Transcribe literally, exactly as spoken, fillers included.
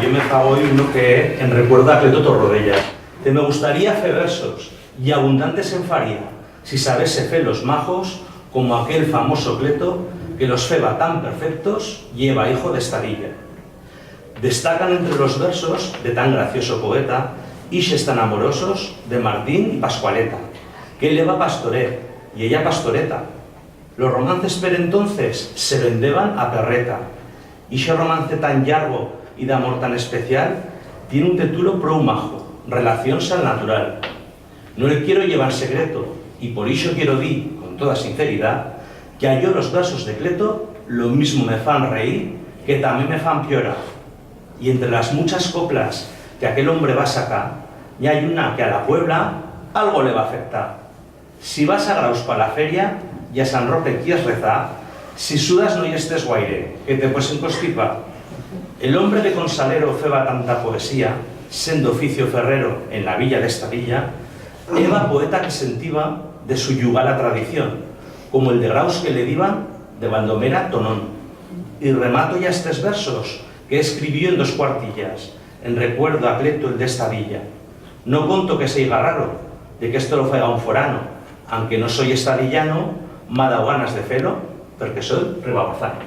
Yo me fa goi uno que en recuerdo a Cleto Torrodellas. Que me gustaría fer versos, y abundantes en faría, si sabese fer-los majos, como aquel famoso Cleto, que los feba tan perfectos, y eba hijo d'Estadilla. Destacan entre los versos de tan gracioso poeta ixes tan amorosos de Martín y Pascualeta, que él eba pastoret y ella pastoreta. Los romances per entonces se vendeban a perreta. Ixe romance tan llargo y d'amor tan especial tiene un tetulo prou majo, Relacions al natural. No el quiero llevar secreto, y por ixo quiero dir, con toda sinceridat, que a yo los versos de Cleto lo mismo me fan reir que tamé me fan pllorar. Y entre las muchas coplas que aquel hombre va sacar, n'i hai una que a la puebla algo le va afectar. Si vas a Graus pa la feria y a San Roque quiers rezar, si sudas no i estés guaire, que te pues enconstipar. El hombre de Consalero feba tanta poesía, sendo oficio ferrero en la villa d'Estadilla, eba poeta que sentiba de suyugar la tradición, como el de Graus que le diban de Baldomera Tonón. Y remato ya estes versos que escribió en dos cuartillas, en recuerdo a Cleto el d'Estadilla. No conto que seiga raro de que esto lo faiga un forano, anque no soi estadillano, m'ha dau ganas de fer-lo, perque soi ribagorzano.